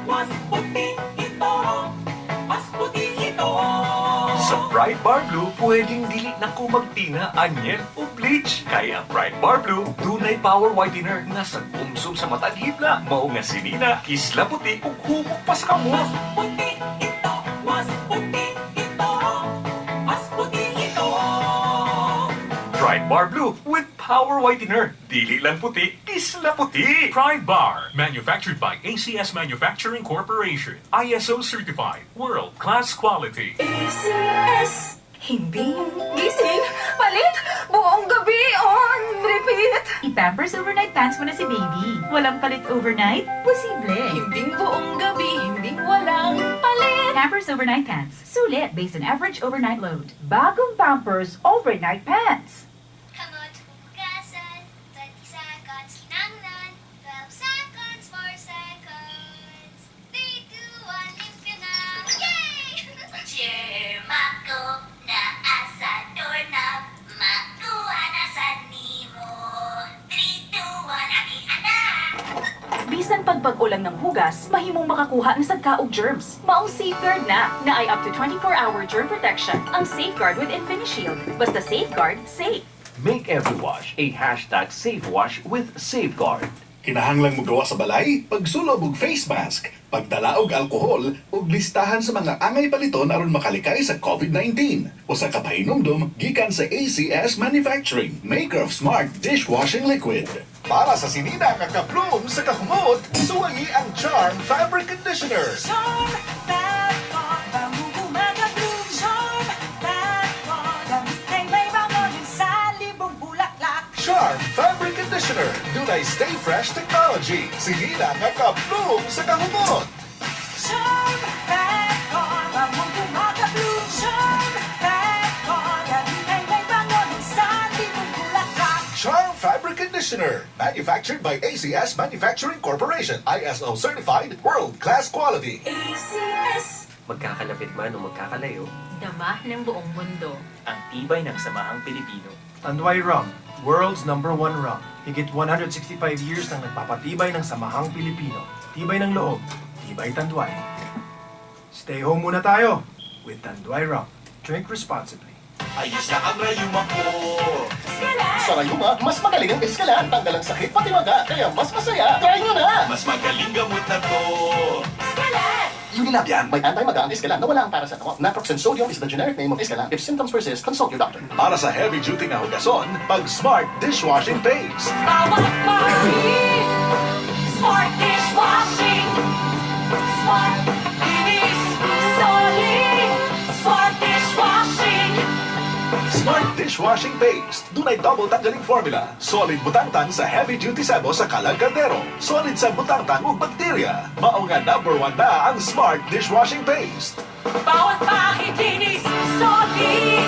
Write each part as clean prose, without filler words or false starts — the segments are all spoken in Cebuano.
Mas puti ito. Mas puti ito. Sa Pride Bar Blue, pwedeng dili na ko magtina, anyel o bleach. Kaya ang Pride Bar Blue, dunay power whitener nga sa umsum sa matag hibla. Mao nga sinina, kisla puti ug humok pa sa kamot. Mas puti ito. Mas puti ito. Mas puti ito. Pride Bar Blue with power whitener. Dili lang puti, kisla puti. Pride Bar, manufactured by ACS Manufacturing Corporation. ISO certified, world-class quality. ACS. Hindi gising, palit, buong gabi on repeat. I-Pampers overnight pants mo na si baby. Walang palit overnight? Posible. Hindi buong gabi, hindi walang palit. Pampers overnight pants. Sulit based on average overnight load. Bagong Pampers overnight pants. Kamot hugasan, 20 seconds kinanglan, 12 seconds, 4 seconds, 3, 2, 1, limpyo na! Yay! Germako na asa doorknob, makuha na sa nimo. 3, 2, 1, abi anak! Bisan pagbag-o lang ng hugas, mahimong makakuha na sad ka og germs. Maong Safeguard na, naay up to 24-hour germ protection. Ang Safeguard with InfiniShield. Basta Safeguard, safe. Make every wash a #SafeWash with Safeguard. Kinahanglang mogawa sa balay, pagsulob og face mask, pagdala og alkohol, ug listahan sa mga angay paliton aron makalikay sa COVID-19. Usa ka pahinumdom gikan sa ACS Manufacturing, maker of smart dishwashing liquid. Para sa sinina nga ka-bloom sa kahumot, suwayi ang Charm Fabric Conditioner. Charm Fabcon, bango gumagabloom. Charm Fabcon, gamit kay may bango sa libong bulaklak. Charm Fabric Conditioner, dunay Stay Fresh Technology. Sinina nga ka-bloom sa kahumot. Charm Fabcon, bango gumagabloom. Charm Fabcon, gamit kay may bango sa libong bulaklak. Charm Fabric Conditioner, manufactured by ACS Manufacturing Corporation, ISO certified, world-class quality. ACS. Magkakalapit man o magkakalayo, Dama ng buong mundo. Ang tibay ng samahang Pilipino. Tanduay Rum, world's number one rum. Higit 165 years nang nagpapatibay ng samahang Pilipino. Tibay ng loob, tibay Tanduay. Stay home muna tayo with Tanduay Rum. Drink responsibly. Ayos na ang rayuma ko. Sa rayuma, mas magaling ang Eskalan. Tanggal ang sakit pati maga, kaya mas masaya. Try nyo na! Mas magaling gamot na to. Unilab yan. May anti-maga ang Eskalan na wala ang paracetamol. Naproxen sodium is the generic name of Eskalan. If symptoms persist, consult your doctor. Para sa heavy-duty nga hugason, pag Smart Dishwashing Paste. Bawat pahit, Smart Dishwashing. Smart linis, solid. Smart Dishwashing. Smart Dishwashing Paste. Dunay double tanggaling formula. Solid butangtang sa heavy-duty sebo sa kalag kaldero. Solid sa butangtang ug bakterya. Mao nga number one na ang Smart Dishwashing Paste. Bawat pahit linis, solid.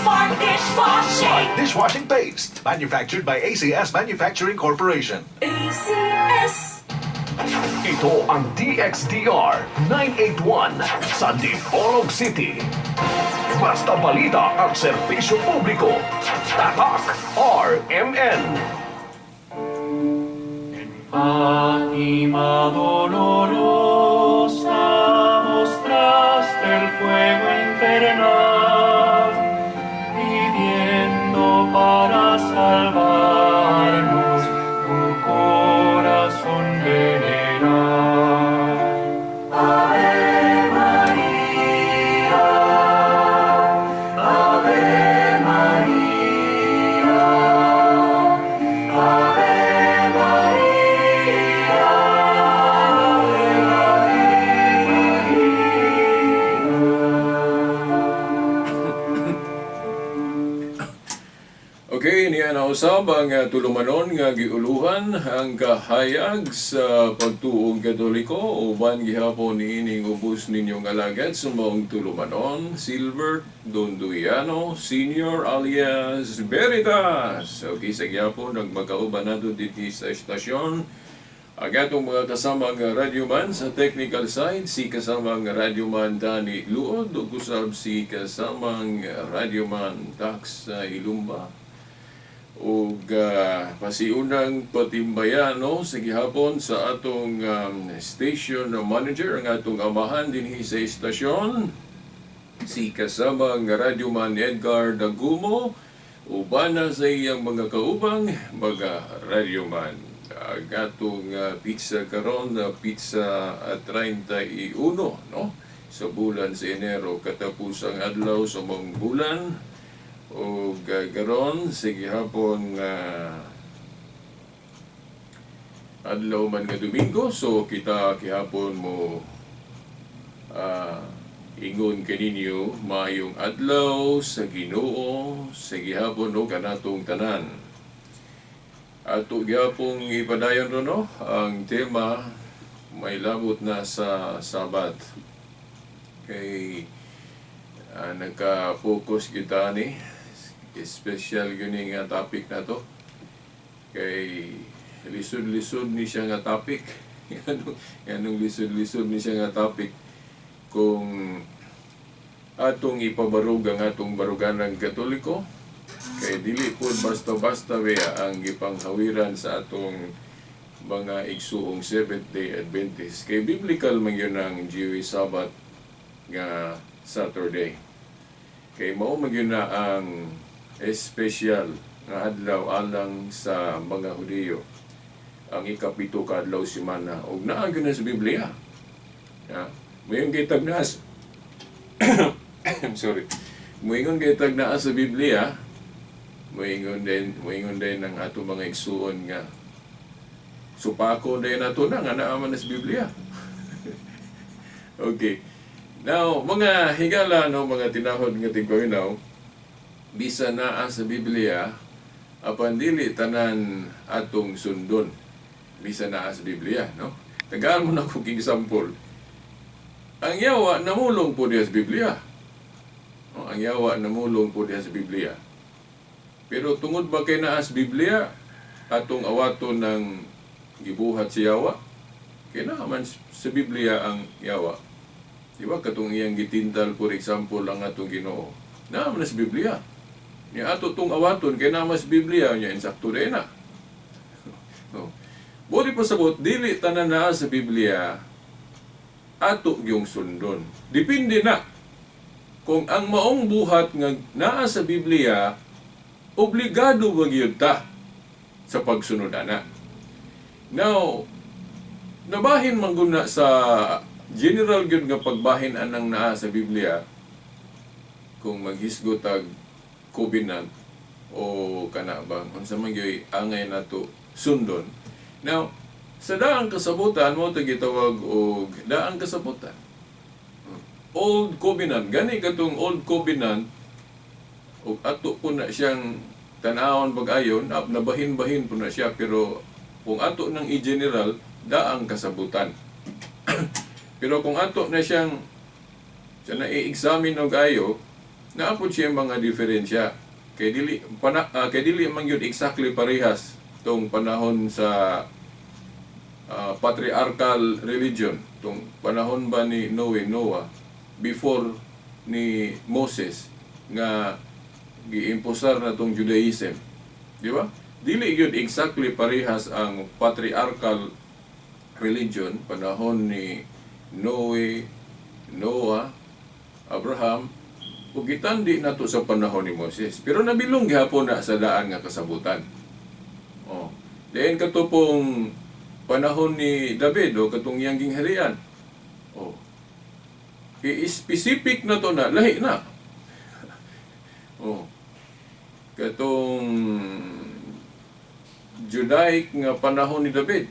Smart Dishwashing. Smart Dishwashing Paste. Manufactured by ACS Manufacturing Corporation. ACS. Ito ang DXDR 981 sa Dipolog City. Basta balita at serbisyo publiko. Tatak RMN. Fátima dolorosa, mostraste el fuego infernal, pidiendo para salvarnos tu corazón venerar. Ave María, Ave María, Ave María, Ave María. Okay, niya na usab ang tulumanon nga giuluhan ang kahayag sa pagtuong Katoliko uban gihapon niining ubos ninyong alagad sa maong tulumanon, Silver Donduiano Senior alias Veritas. Okay, sa gihapon nagmagkauban nato dito sa estasyon. Ang atong mga kasamang radyoman sa technical side, si kasamang radyoman Dani Luod, ug usab si kasamang radyoman Tax sa Ilumba. Ug pasiunang patimbayano sa gihapon sa atong station manager, ang atong amahan dinhi sa istasyon, si kasamang radyoman Edgar Dagumo, uban sa iyang mga kaubang mga radyoman. Ang atong petsa karon na petsa at 31, no, sa bulan sa Enero, katapusang adlaw sa maong bulan. O karon sa gihapon adlaw man nga Domingo, so kita gihapon mo ingon kaninyo maayong adlaw sa Ginoo sa gihapon no kanatong tanan. Ato gihapong ipadayon ron, no, ang tema may labot na sa Sabat. Kay nagka-focus kita ni special gyud ni nga topic na to. Kay lisod-lisod ni siya nga topic. Nganong lisod-lisod ni siya nga topic? Kung atong ipabarog ang atong baruganang Katoliko, kay dili po basta-basta baya ang gipanghawiran sa atong mga igsuong Seventh Day Adventist. Kay biblical man gyud ang Jewish Sabbath nga Saturday. Kay mao man gyud na ang espesyal nga adlaw alang sa mga Hudiyo, ang 7 ka adlaw semana, ug naa gyud na sa Biblia. Ya. Moingon kay tagnaas, I'm sorry. Moingon kay naa sa Biblia, moingon din ang ato mga igsuon nga supako din nato na nga naa man na sa Biblia. Okay. Now, mga higala, no, mga tinahod nga tigpaminaw, bisa naa sa Biblia, apan dili tanan atong sundon. Bisa naa sa Biblia, no? Tagaan mo na kong example. Ang yawa namulong po diha sa Biblia. No, ang yawa namulong po diha sa Biblia. Pero tungod ba kay naa sa Biblia, atong awaton ng gibuhat si yawa? Kaya naa man sa Biblia ang yawa. Di ba katong iyang gitintal, for example, ang atong Ginoo? Naa man sa Biblia. Nya ato tong awaton kay naa man sa Biblia nya, insakto din na. No. Bori pasabot, dili tanan naa sa Biblia ato gyung sundon. Depende na kung ang maong buhat nga naa sa Biblia, obligado ba gyud ta sa pagsunod ana. Now, nabahin man gud na sa general gyud nga pagbahin anang naa sa Biblia, kung maghisgot tag covenant o kana bang unsa man gyud angay nato sundon. Now, sa daang kasabutan mo to gitawag og daang kasabutan. Old Covenant, gani katong Old Covenant og ato po na siyang tan-awon pag-ayon, nabahin-bahin po na siya, pero kung ato nang i-general, daang kasabutan. Pero kung ato na siyang sa na-examine og ayo, naa pod siya mga diferensya. Kay dili man gyud exactly parehas tong panahon sa patriarchal religion, tong panahon ba ni Noe, Noah, before ni Moses nga giimposar na tong Judaism. Di ba? Dili gyud exactly parehas ang patriarchal religion panahon ni Noe, Noah, Abraham, ug gitandi nato sa panahon ni Moses. Pero nabilong gihapon na sa daan nga kasabutan. Oh. Then kato pong panahon ni David o katong iyang gingharian. Oh. I-specific na to na lahi na. Oh. Katong Judaic nga panahon ni David,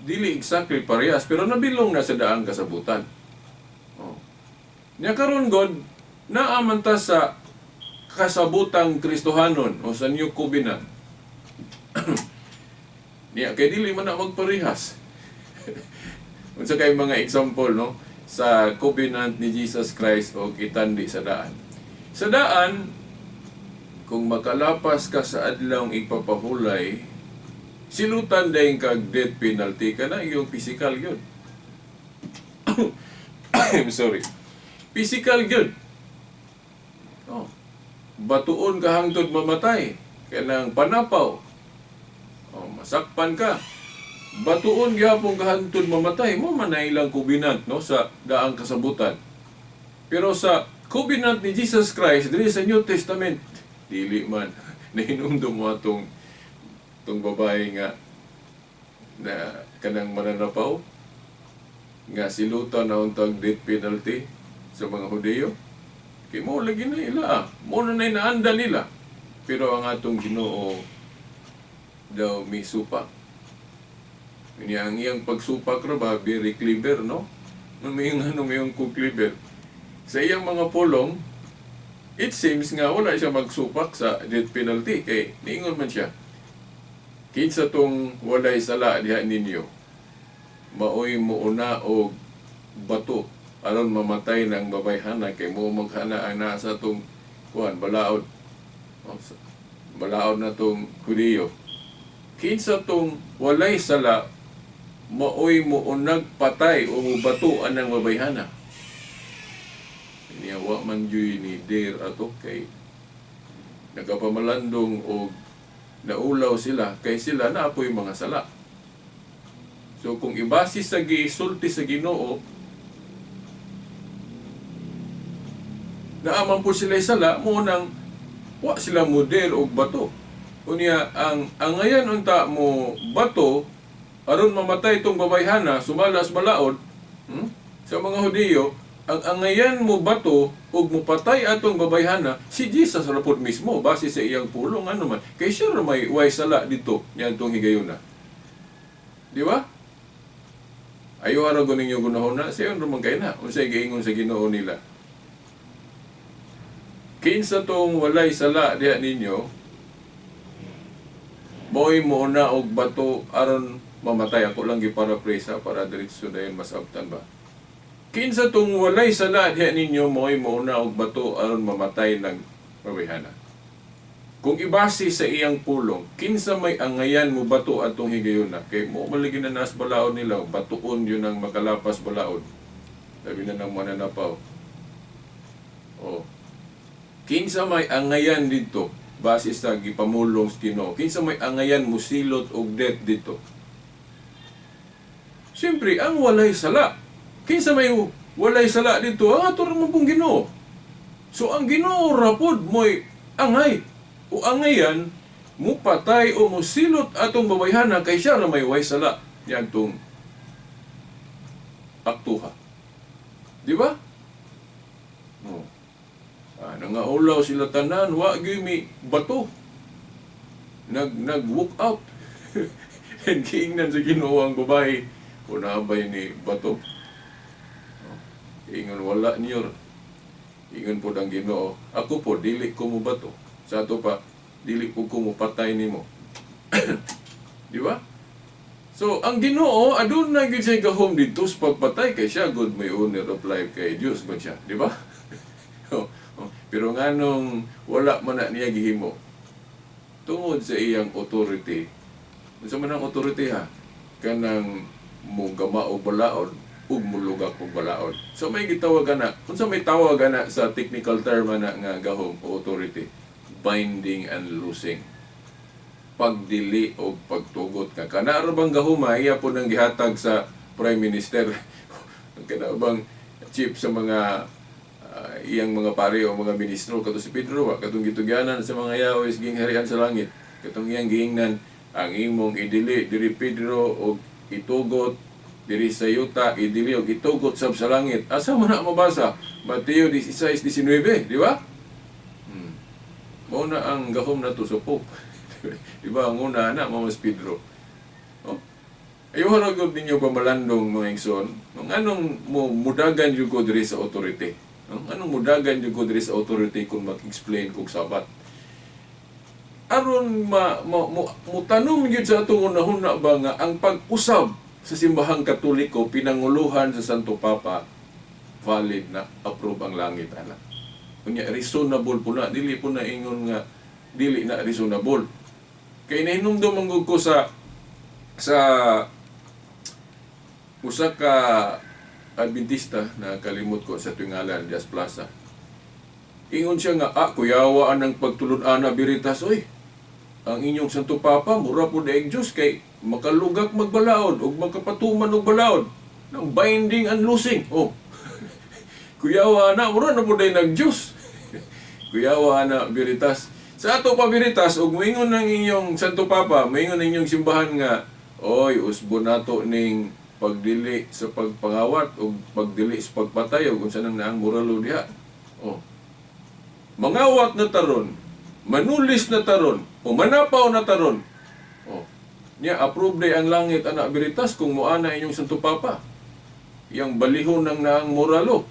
dili exactly parehas pero nabilong na sa daang kasabutan. Oh. Nya karon god naa man ta sa kasabutang Kristohanon o sa New Covenant. Niya kay dili man na magparehas. Unsa kay mga example, no, sa covenant ni Jesus Christ o kitandi sa daan? Sa daan, kung makalapas ka sa adlawng igpapahulay, silutan dayon kag death penalty ka na iyong physical yun. I'm sorry. Physical gyud. Oh. Batuon ka hangtod mamatay. Kanang panapaw. O, masakpan ka. Batuon gyapon kahantod mamatay mo man na ilang covenant, no, sa daang kasabutan. Pero sa covenant ni Jesus Christ diri sa New Testament, dili man. Nahinumdum mo atong tong babae nga na kanang mananapaw nga silutan na untag death penalty sa mga Hudiyo. Kay mo lagi na ila ah. Mo na naanda nila. Pero ang atong Ginoo daw misupak. Unya ang iyang pagsupak ra ba very clever, no? May ano may ko clever. Sa iyang mga pulong, it seems nga wala siya magsupak sa death penalty kay niingon man siya. Kinsa tong walay sala diha ninyo, maoy muuna og bato aron mamatay ng babayhana kay mo maghana ang nasa tong kuan balaod. O, balaod na tong Hudiyo. Kinsa tong walay sala, maoy muunag patay o mubato anang babayhana. Niya wa man juy ni dare ato kay nagapamalandong og naulaw sila kay sila na apoy mga sala. So kung ibase sa gisulti sa Ginoo, naaman po sila sala, mo nang wa sila mo dare og bato. Unya ang angayan unta mo bato aron mamatay itong babayhana sumalas balaod, sa mga Hudiyo, ang angayan mo bato ug mopatay atong babayhana si Jesus ra pod mismo base sa iyang pulong, ano man kay siya ra may way sala dito niadtong higayuna. Di ba? Ayo ara gud ninyo gunahon na sayon ra man kay na unsay giingon sa Ginoo nila. Kinsa tong walay sala diha ninyo, moy mo na og bato aron mamatay. Ako lang giparaphrase ha, para diretso dayon masabtan ba. Kinsa tong walay sala diha ninyo, moy mo na og bato aron mamatay ng babayhana. Kung ibase sa iyang pulong, kinsa may angayan mo bato atong higayuna, kay mo maligi na nas balaod nila, batuon yun ang makalapas balaod. Labi na ng mananapaw. Oh. Kinsa may angayan dito, base sa gipamulong sa Ginoo, kinsa may angayan musilot og death dito. Siyempre, ang walay sala. Kinsa may walay sala dito, ang ato ra man pong Ginoo. So ang Ginoo ra pod mo'y angay o angayan mupatay o musilot atong babayhana kay siya ra may way sala niadtong aktuha. Di ba? Oh. Ah, nangaulaw sila tanan, wa gyud mi bato. Nag walk out. And giingnan sa Ginoo ang babae, unabay ni bato. Oh. Ingon wala niyo. Ingon pod ang Ginoo, ako po dili ko mo bato. Sa ato pa dili po ko mopatay nimo. Di ba? So ang Ginoo aduna gyud siya gahom didto sa pagpatay kay siya good may owner of life kay Dios man siya, di ba? Oh, oh. Pero nganong wala man na niya gihimo tungod sa iyang authority. Unsa man ang authority ha? Kanang mugama og balaod ug mulugak og balaod. So may gitawag ana, unsa may tawag ana sa technical term ana nga gahom o authority? Binding and loosing. Pagdili og pagtugot ka. Kana ra bang gahuma iya po nang gihatag sa Prime Minister. Kana bang chief sa mga iyang mga pari o mga ministro kato si Pedro ba katong gitugyanan sa mga yawo is gingharian sa langit. Katong iyang giingnan ang imong idili diri Pedro og itugot diri sa yuta idili og itugot sab sa langit. Asa man na mabasa? Mateo 16:19, di ba? Mao na ang gahom nato sa Pope. Di ba ang una na Mama Pedro. Oh. Ayaw ra gyud ninyo pamalandong mga igsoon. Anong mo mudagan jud ko diri sa authority? Anong mudagan jud ko diri sa authority kung mag-explain kog sabat? Aron mutanom gyud sa atong unahuna ba nga ang pag-usab sa simbahang Katoliko pinanguluhan sa Santo Papa valid na approve ang langit ana. Unya reasonable po na, dili po na ingon nga dili na reasonable. Kay nahinumdum man gud ko sa usa ka Adventista na kalimot ko sa tuwing ngalan, Diaz Plaza. Ingon siya nga, kuyawa ang pagtulun-ana Veritas, oy. Ang inyong Santo Papa mura pud og Diyos kay makalugak magbalaod ug makapatuman og balaod ng binding and loosing. Oh. Kuyawa na, mura na pud ay nag-Diyos. Kuyawa na, Veritas. Sa ato pa, Veritas, ug moingon ng inyong Santo Papa, moingon ng inyong simbahan nga, "Oy, usbo nato ning pagdili sa pagpangawat ug pagdili sa pagpatay ug unsa nang naang moral law diha." Oh. Mangawat na taron, manulis na taron, o manapaw na taron. Oh. Nya approve day ang langit ana, Veritas, kung moana inyong Santo Papa. Yang balihon ng naang moral law.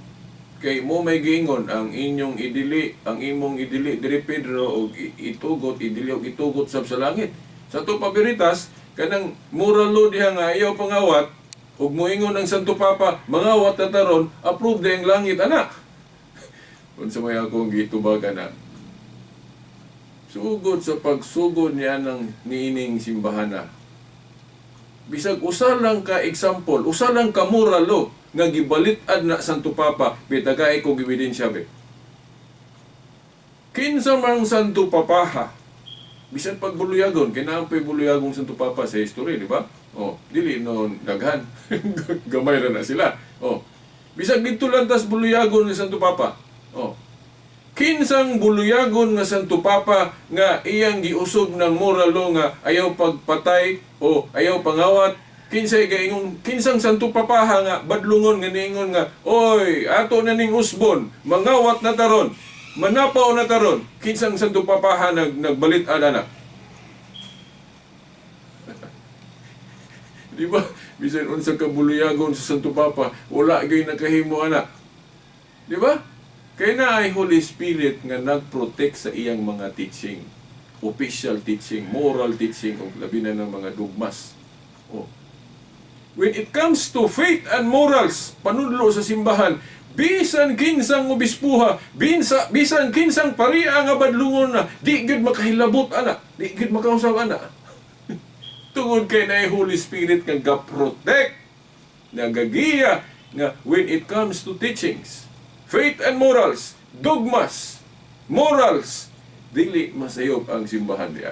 Kay mo may giingon ang inyong idili, ang imong idili diri Pedro og itugot, idili og itugot sab sa langit. Sa ato pa, Veritas, kanang moral law diha nga ayaw pangawat ug moingon ang Santo Papa, mangawat na taron, approve day ang langit ana. Unsa may akong gitubag ana? Sugod sa pagsugod niya ng niining simbahana, bisag usa lang ka example, usa lang ka moral law nga gibalit-ad na Santo Papa, bitagay ko ebidensya be. Kinsa mang Santo Papaha, bisan pag buluyagon, kay naa pa'y buluyagong Santo Papa sa history, di ba? Oh, dili no daghan. Gamay ra na sila. Oh. Bisag didto lang tas buluyagon ni Santo Papa. Oh. Kinsang buluyagon nga Santo Papa nga iyang giusob ng moral law nga ayaw pagpatay o ayaw pangawat? Kinsay gaingong, kinsang Santo Papaha nga badlungon nga niingon nga, "Oy, ato na ning usbon, mangawat na taron, manapaw na taron"? Kinsang Santo Papaha nagbalit ana na? Di ba? Bisan unsa ka buluyagon sa Santo Papa, wala gyud nakahimo ana. Di ba? Kay naay Holy Spirit nga nag-protect sa iyang mga teaching. Official teaching, moral teaching, ug labi na ng mga dogmas. Oh. When it comes to faith and morals, panudlo sa simbahan, bisan kinsang obispuha, bisan kinsang paria nga badlungon na, di gyud makahilabot ana, di gyud makausab ana. Tungod kay naay Holy Spirit nga ga-protect, nagagiya nga when it comes to teachings, faith and morals, dogmas, morals, dili masayop ang simbahan diya.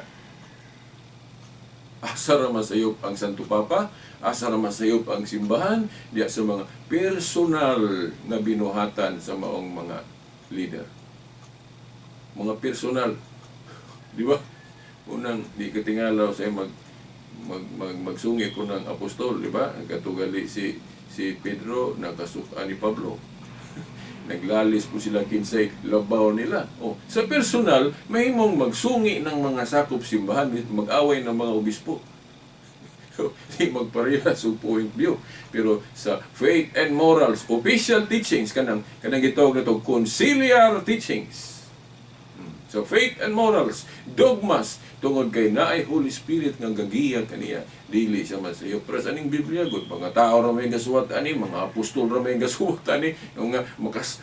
Asa ra masayop ang Santo Papa, asa ra masayop ang simbahan diya sa mga personal na binuhatan sa maong mga leader. Mga personal. Di ba? Unang di katingalaw sa mag mag, mag magsungi ko ng apostol, di ba? Katugali si si Pedro nakasuka ni Pablo. Naglalis po sila kinsay labaw nila. Oh, sa personal, mahimong magsungi ng mga sakop simbahan, mag-away ng mga obispo. So, di magparehas og point view. Pero sa faith and morals, official teachings, kanang kanang gitawag na to, conciliar teachings. So faith and morals, dogmas, tungod kay naay Holy Spirit nga gagiya kaniya, dili siya masayop. Pero sa aning Biblia, gud, mga tao ra may gasuwat ani, mga apostol ra may gasuwat ani, yung nga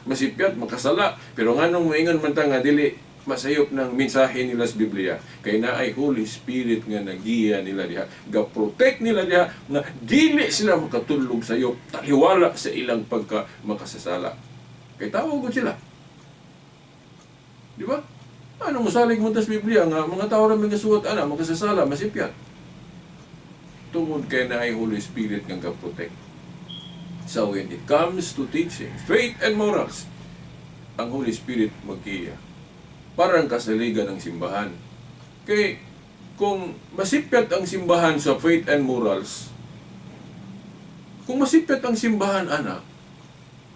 masipyat, makasala. Pero nganong moingon man ta nga dili masayop ng mensahe nila sa Biblia? Kay naay Holy Spirit nga nagiya nila diha, ga-protect nila diha nga dili sila makatulog sayop, taliwala sa ilang pagka makasasala. Kay tao gud sila. Di ba? Ano mosalig mo tas Biblia nga mga tao ra may gasuwat ana, makasasala, masipyat? Tungod kay naay Holy Spirit nga ga-protect. So when it comes to teaching, faith and morals, ang Holy Spirit maggiya. Parang kasaligan ng simbahan. Kay kung masipyat ang simbahan sa faith and morals, kung masipyat ang simbahan ana,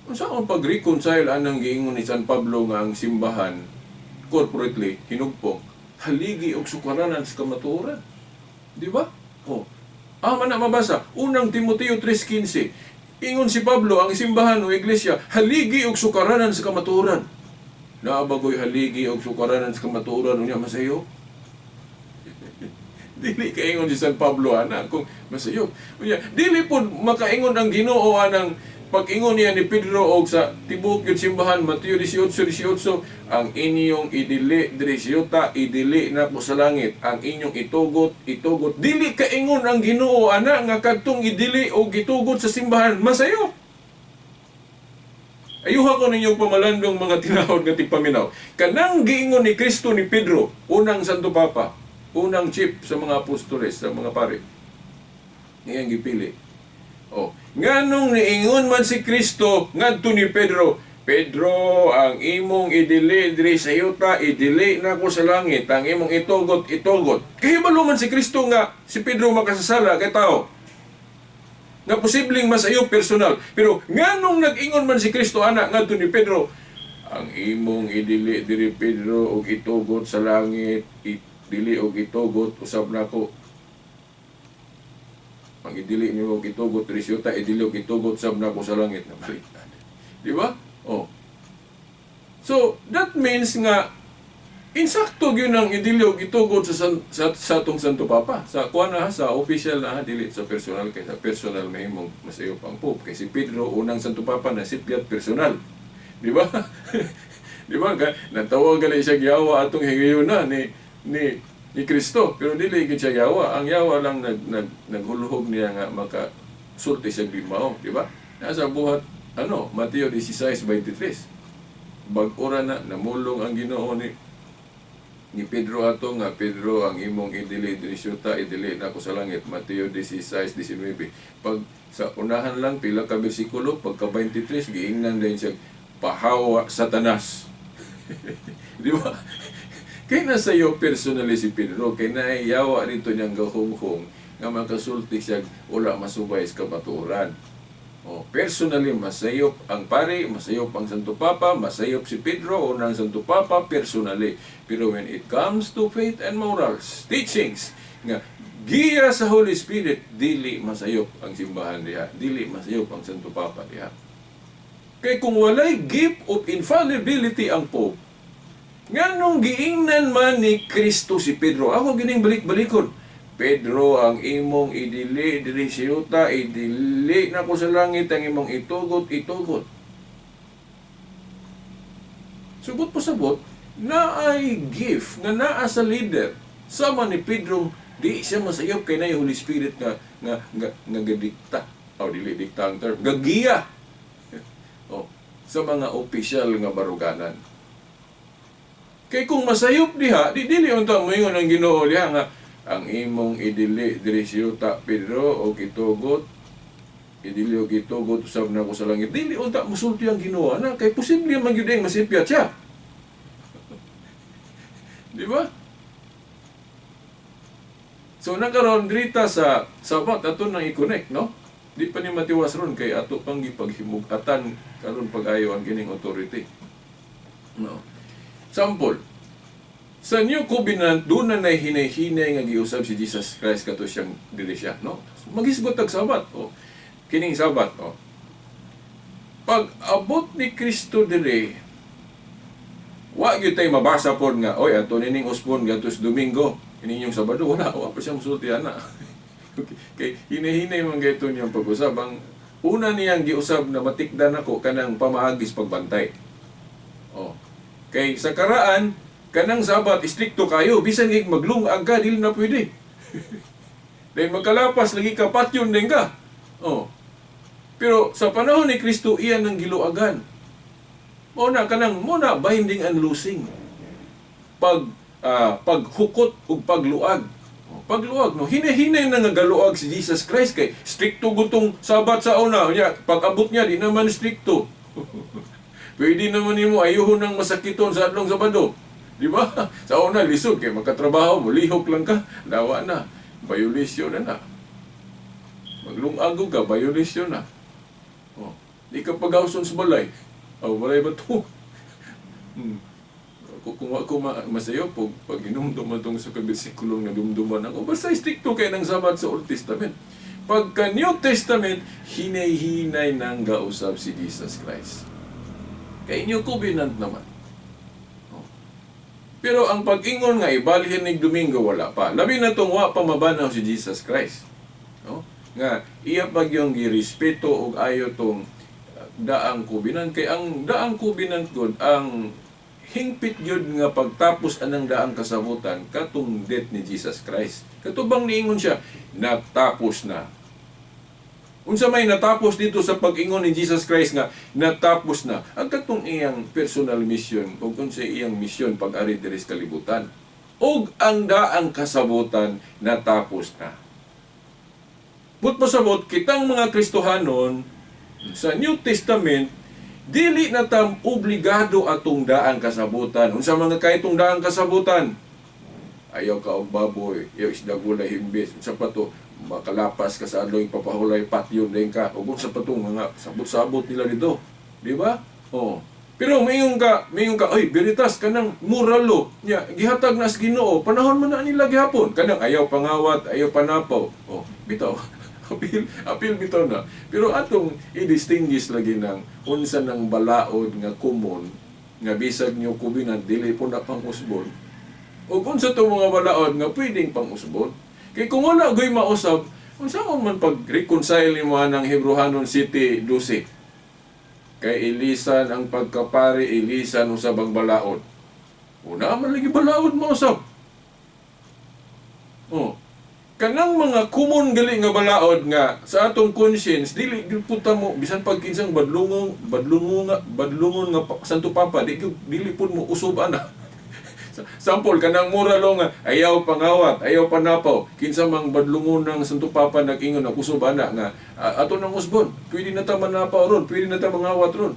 unsa ang pag-reconcile anang giingon ni San Pablo nga ang simbahan corporately hinugpong haligi og sukaranan sa kamatuoran? Di ba? Oh. Ah, man na mabasa. Unang Timoteo 3:15. Ingon si Pablo, ang simbahan o iglesia, haligi og sukaranan sa kamatuoran. Naa ba goy haligi og sukaranan sa kamatuoran unya masayo? Dili kaingon si San Pablo ana kung masayop. Unya dili pod makaingon ang Ginoo anang pag-ingon niya ni Pedro og sa tibuok yun simbahan, Mateo 18:18, "Ang inyong idili diri sa yuta, idili na po sa langit. Ang inyong itugot, itugot." Dili kaingon ang Ginoo ana nga kadtong idili og itugot sa simbahan masayo. Ayuha ko ninyong pamalandong mga tinahod nga tigpaminaw. Kanang giingon ni Kristo ni Pedro, unang Santo Papa, Unang chief sa mga apostoles, sa mga pare. Iyang gipili. Oh, nganong niingon man si Kristo ngadto ni Pedro, "Pedro, ang imong idili diri sa yuta, idili nako sa langit, ang imong itugot, itugot." Kahibalo man si Kristo nga si Pedro makasasala kay tao. Nga posibleng masayo personal. Pero nganong nag-ingon man si Kristo ana ngadto ni Pedro, "Ang imong idili diri, Pedro, og itugot sa langit, idili og itugot usab nako. Ang idili nimo og itugot diri sa yuta, idili og itugot sab nako sa langit." Nabaliktad. Di ba? Oh. So, that means nga insakto gyud ang idili og itugot sa atong Santo Papa. Sa kuan na, sa official na, dili sa personal, kay sa personal mahimong masayop ang Pope. Kay si Pedro, unang Santo Papa na sipyat personal. Di ba? Di ba? Natawag gali siya giyawa atong higayuna ni Kristo. Pero dili gid siya yawa. Ang yawa lang nag, nag naghulhog niya nga maka sulti siya gimao, di ba? Nasa buhat ano, Mateo 16:23. Bag-ora na namulong ang Ginoo ni Pedro ato nga, "Pedro, ang imong idili diri sa yuta, idili nako sa langit." Mateo 16:19. Pag sa unahan lang pila ka bersikulo, pagka 23, giingnan din siya, "Pahawa, Satanas." Di ba? Kay na sayo personally si Pedro, kay nayawa dito niyang gahunghong nga makasulti siya wala masubay sa kamatuoran. Oh, personally, masayop ang pari, masayop ang Santo Papa, masayop si Pedro, unang Santo Papa, personally. Pero when it comes to faith and morals, teachings, nga giya sa Holy Spirit, dili masayop ang simbahan diha, dili masayop ang Santo Papa diha. Kay kung walay gift of infallibility ang Pope, nganong giingnan man ni Kristo si Pedro? Ako gining balik-balikon. "Pedro, ang imong idili diri sa yuta, idili nako sa langit, ang imong itugot, itugot." Subot po sabot, naay gift nga naa sa leader. Sama ni Pedro, di siya masayop kay naay Holy Spirit nga gadikta. O dili dikta ang term, gagiya. Oh, sa mga opisyal nga baruganan. Kay kung masayop diha, di dili unta moingon ang Ginoo diha nga "Ang imong idili diri sa yuta, Pedro, og itugot, idili og itugot usab nako sa langit." Dili unta musulti ang Ginoo na kay posible man gyud ang masipyat siya. Di ba? So nakaron drita sa Sabat ato nang i-connect, no? Di pa ni matiwas ron kay ato pang gipaghimugatan karon pag-ayo ang kining authority. No. Sample, sa New Covenant, doon na hinay-hinay nga giusab si Jesus Christ kato siyang diri siya, no? Magisgot tag Sabat, oh. Kining Sabat, oh. Pag abot ni Kristo diri, wa gyud tay mabasa pod nga, "Oy, ato nining usbon gatos Domingo, ining Sabado." Wala, wa pa siya musulti ana. Okay. Kay hinay-hinay man gayto niyang pag-usab. Ang una niyang giusab na matikdan ako kanang pamaagis pagbantay. Oh. Kay sa karaan, kanang Sabat istrikto kayo, bisan gig maglungag ka, dili na pwede. Dahil magkalapas lagi ka, patyon din ka. Oh. Pero sa panahon ni Kristo, iyan ang giluagan. Mao na kanang mo na binding and loosing. Paghukot ug pagluag. Oh, pagluag, no, hinay-hinay na nga galuag si Jesus Christ kay strikto gutong Sabat sa una. Nya pag abot niya, di naman strikto. Pwede naman nimo ayuhon ng masakiton sa adlong Sabado. Di ba? Sa una lisod kay magkatrabaho mo, lihok lang ka, dawa na. Violation na na. Maglungagog ka, violation na. Oh, di ka pagawson sa balay. Oh, balay ba to? Kung ako masayo pag inumduman tong sa kabisikulong na dumduman ako, basta strikto kay ng Sabat sa Old Testament. Pagka New Testament, hinay-hinay nang gausap si Jesus Christ. Kay New Covenant naman. Oh. Pero ang pag-ingon nga ibalhin nig Domingo, wala pa. Labi na tong wa pa mabanaw si Jesus Christ. No? Nga iya pag yung girespeto og ayo tong daang covenant, kay ang daang covenant god ang hingpit gyud nga pagtapos anang daang kasabutan katong death ni Jesus Christ. Katubang niingon siya, "Natapos na." Unsa may natapos dito sa pag-ingon ni Jesus Christ nga natapos na? Ang katong iyang personal mission o kung sa iyang mission pag-ari diri sa kalibutan. Ug ang daang kasabutan natapos na. But pasabot, kitang mga Kristohanon sa New Testament, dili na tam obligado atong daang kasabutan. Unsa mga kaytong daang kasabutan? Ayaw ka og baboy, ayaw isda gulay himbis. Unsa pa to, makalapas ka sa adlaw papahulay patyon din ka. Ug unsa pa tong mga sabot-sabot nila dito. Di ba? Oh. Pero mayon ka, oy, Veritas kanang moralo. Nya, gihatag na sa Ginoo, panahon man na nila gihapon. Kanang ayaw pangawat, ayaw panapaw. Oh, bitaw. Apil bitaw na. Pero atong i-distinguish lagi ng unsa ng balaod nga common nga bisag nyo kubinan dili po na pang-usbon. O unsa to mga balaod nga pwedeng pang-usbon. Kay kung wala goy mausab, unsaon man pag-reconcile nimo ng Hebrohanon City 12. Kay ilisan ang pagkapari, ilisan usab ang balaod. Una man lagi balaod mausab. Oh. Kanang mga common gali nga balaod nga sa atong conscience dili gyud pud ta mo bisan pag kinsang badlungon nga Santo Papa di dili pud mo usob ana. Sample kanang moralo nga ayaw pangawat, ayaw panapaw, kinsa mang badlungon ng Santo Papa nag-ingon og usob ana nga ato nang usbon, pwede na ta manapaw ron, pwede na ta mangawat ron.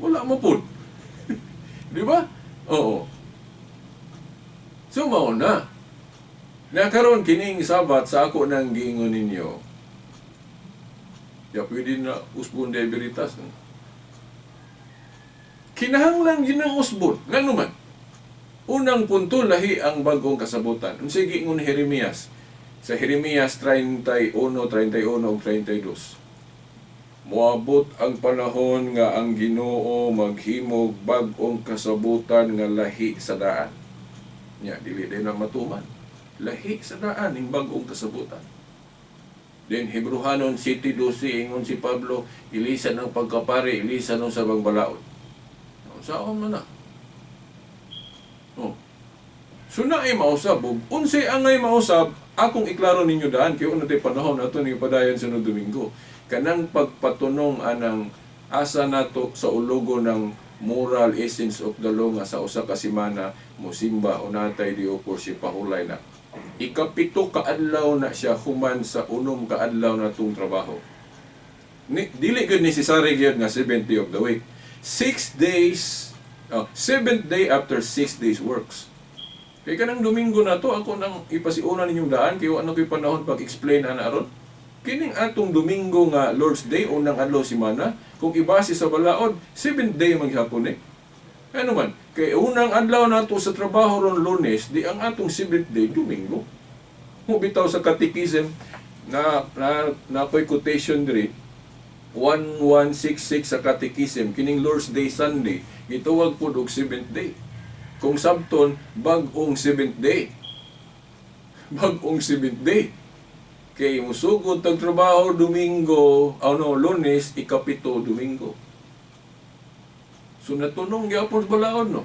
Wala mo pud. Di ba? Oo. So mao na. Nakaroon kining Sabat sa ako nang giingon ninyo. Ya pwede na usbon de Veritas. No? Kinahanglan yun ang usbon. Ngano man? Unang punto, lahi ang bagong kasabutan. Unsay giingon ni Jeremias? Sa Jeremias 31, 31 ug 32. Moabot ang panahon nga ang Ginoo maghimog bag-ong kasabutan nga lahi sa daan. Nya dili din na matuman. Lahi sa daan ning bag-ong kasabutan. Then Hebrohanon 7:12 ingon si Pablo, ilisan ang pagkapari, ilisan ang sabang balaod. Unsaon man na? Oh. So naay mausab, ug unsay angay mausab, akong iklaro ninyo daan kay una tay panahon ato ning padayon sa Domingo. Kanang pagpatunong anang asa nato sa ulogo ng moral essence of the law nga sa usa ka semana mosimba o natay di si pahulay na. Ikapito ka adlaw na siya human sa unom ka adlaw na tong trabaho. Ni, dili gyud necessary gyud nga 7th day of the week. 6 days, 7th day after 6 days works. Kay kanang Domingo na to ako nang ipasiuna ninyong daan kay wa na ko'y panahon pag-explain ana aron. Kining atong Domingo nga Lord's Day unang adlaw semana, kung ibase sa balaod, 7th day man gihapon eh. Ano man, kay unang adlaw nato sa trabaho ron Lunes, di ang atong 7th day Domingo. Mubitaw sa catechism na na ko'y quotation diri 1166 sa catechism kining Lord's Day Sunday gitawag pud og 7th day. Kung sabton bag-ong 7th day. Bag-ong 7th day. Kay musugod tag trabaho Domingo, ano Lunes, ikapito Domingo. So natunong gyapon balaod no.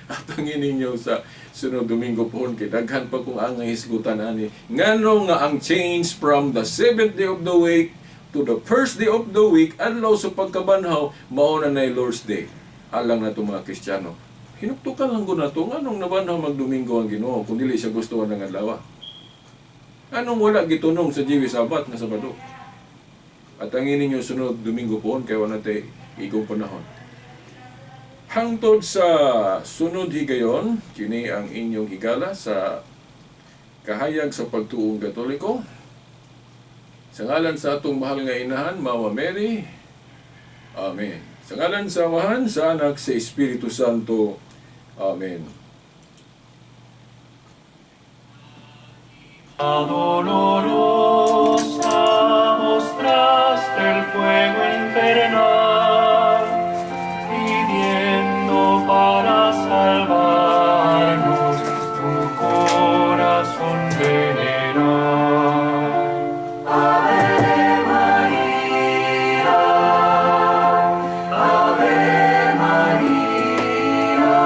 Atangin ninyo sa sunod Domingo pohon kay daghan pa kung ang hisgutan ani. Ngano nga ang change from the 7th day of the week to the first day of the week adlaw sa pagkabanhaw mao na nay Lord's Day. Alang nato mga Kristiyano. Hinuktukan lang ko nato nganong nabanhaw magdomingo ang Ginoo kung dili siya gusto ng adlaw. Anong wala gitunong sa Jewish Sabbath nga Sabado? At ang ninyo sunod Domingo poon kay wala tay igong panahon. Hangtod sa sunod higayon, kini ang inyong higala sa kahayag sa pagtuong Katoliko. Sa ngalan sa atong mahal nga inahan, Mama Mary. Amen. Sa ngalan sa Amahan, sa Anak, sa Espiritu Santo. Amen. Dolorosa mostraste el fuego infernal, pidiendo para salvarnos tu corazón general. Ave María, Ave María,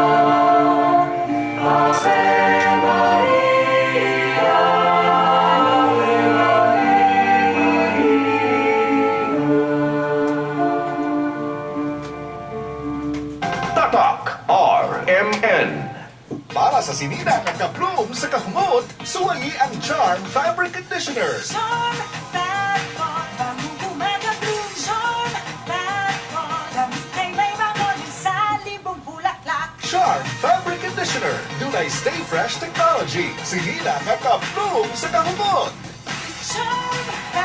Ave María. Tatak RMN. Para sa sinina nga kaplum sa kahumot, suwayi ang Charm Fabric Conditioner. Charm Fabcon, bango gumagabloom. Charm Fabcon, gamit kay may bango sa libong bulaklak. Charm Fabric Conditioner. Dunay Stay Fresh Technology. Sinina nga kaplum sa kahumot. Charm.